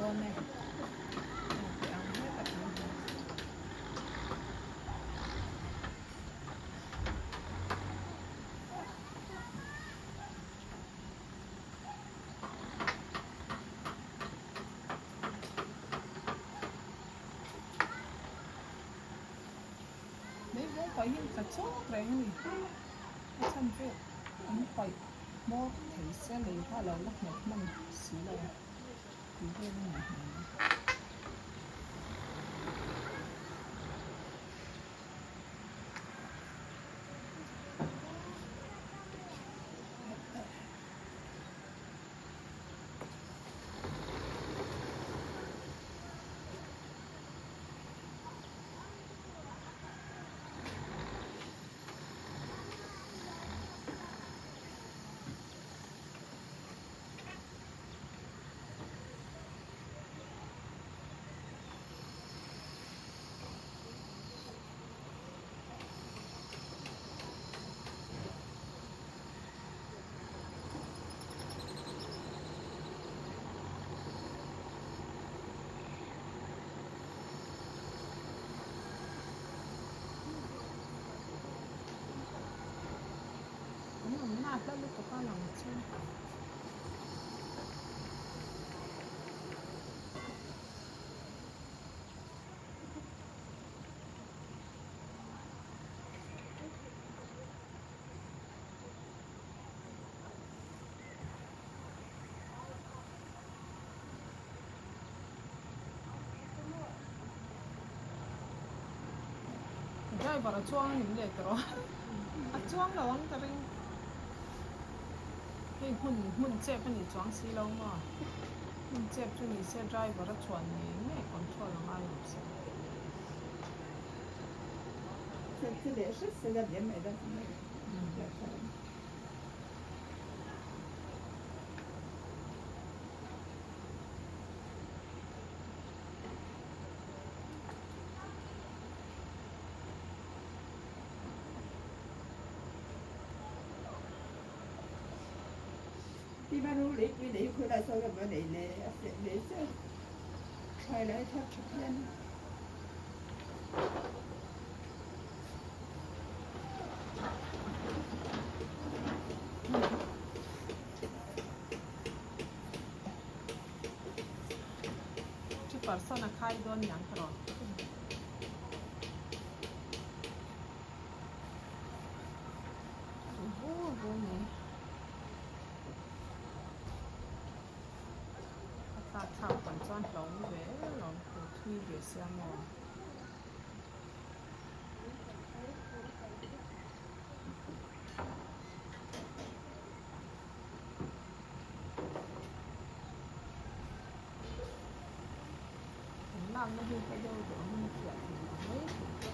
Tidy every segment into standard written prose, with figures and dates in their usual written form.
dawn e. Heng teh ang hetah kan hmu. Leivung paih hi an tla chawk reng a ni. A chhan chu an paih hmawr thei se lei kha a lo la nghet hman si lo tih vel a nih hmel a. An awmna a hla lutuk a lang chu. Driver a chuang a ni leh tawh a chuang lo ang ka ring hei hmun hmun chep a ni chuang si lo maw hmun chep chu ni se driver a chuan ngei ngei control a ngai awm si. Tipper sawn a khai dawn niang ka rawn. Vur vur mai. A tlak thlak pan chuan hlauhawm ve em lo thui ve sia maw. An lakna hi ka deuh duh angin a fiah thei lo mai thei.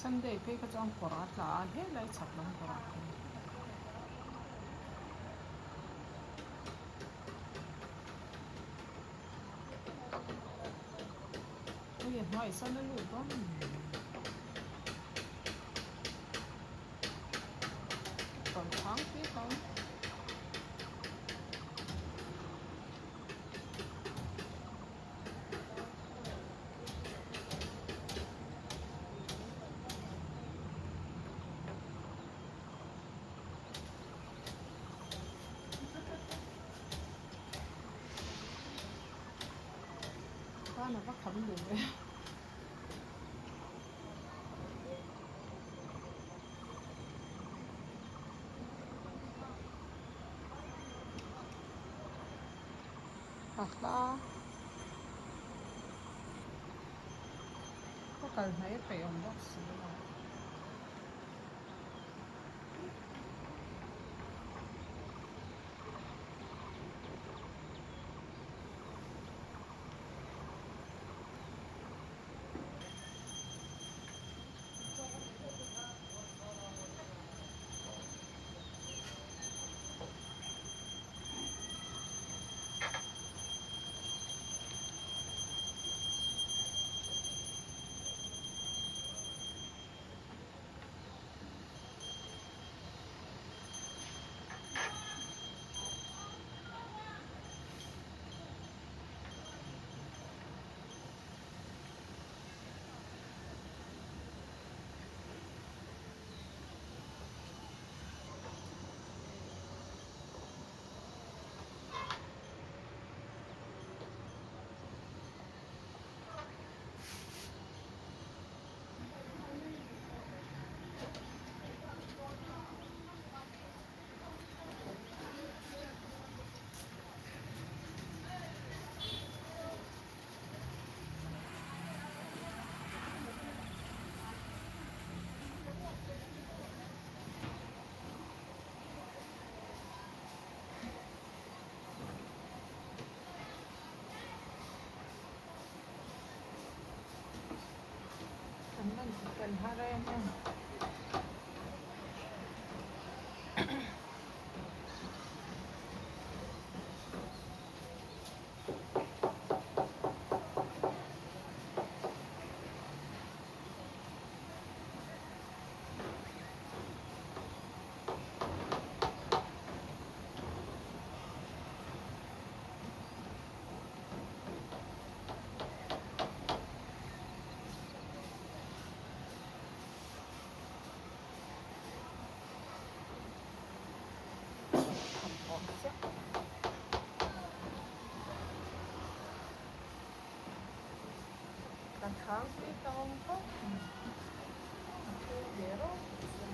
Sunday phei kha chuan kawr a tla a helai chhak lam kawr ah khian. Hei a hnuaiah sawn a lut dawn a ni. Tawlhpang te ka awm. Ban a va kham duh ve. A hla ka kal hnaih peih awm bawk si lo. Kan lan fel har em em. Kan khang tih ka awm khawp mai. A thu ve rawk sia.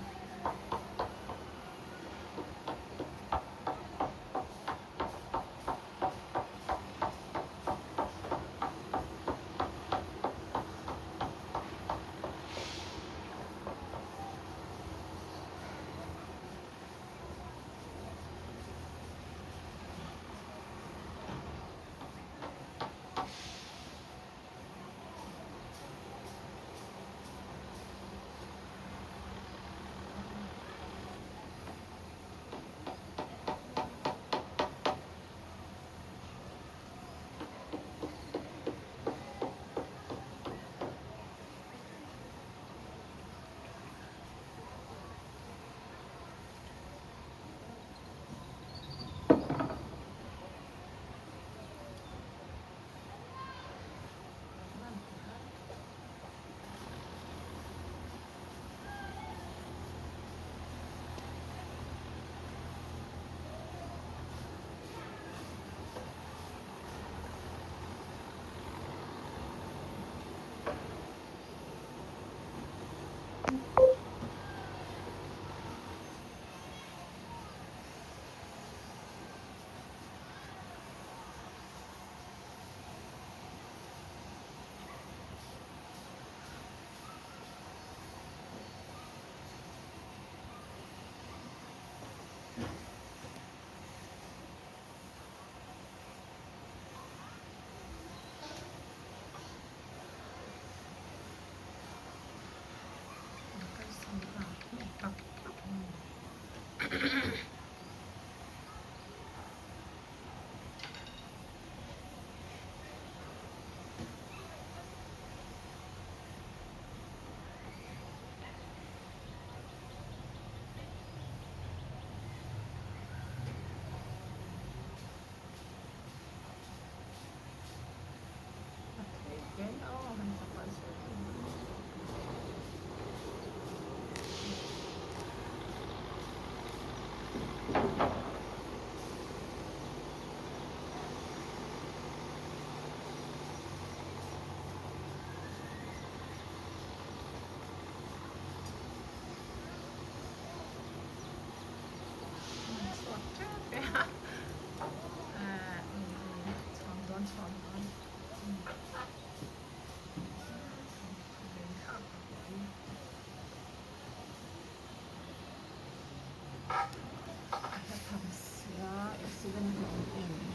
Accident hi a awm em mai.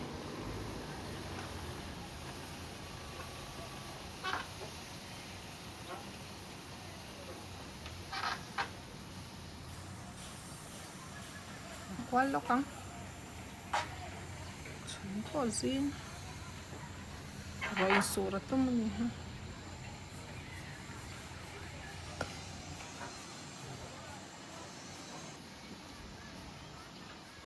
Kual lawk ang. Chhun pawh zing. Ruah insur a tum a ni ha.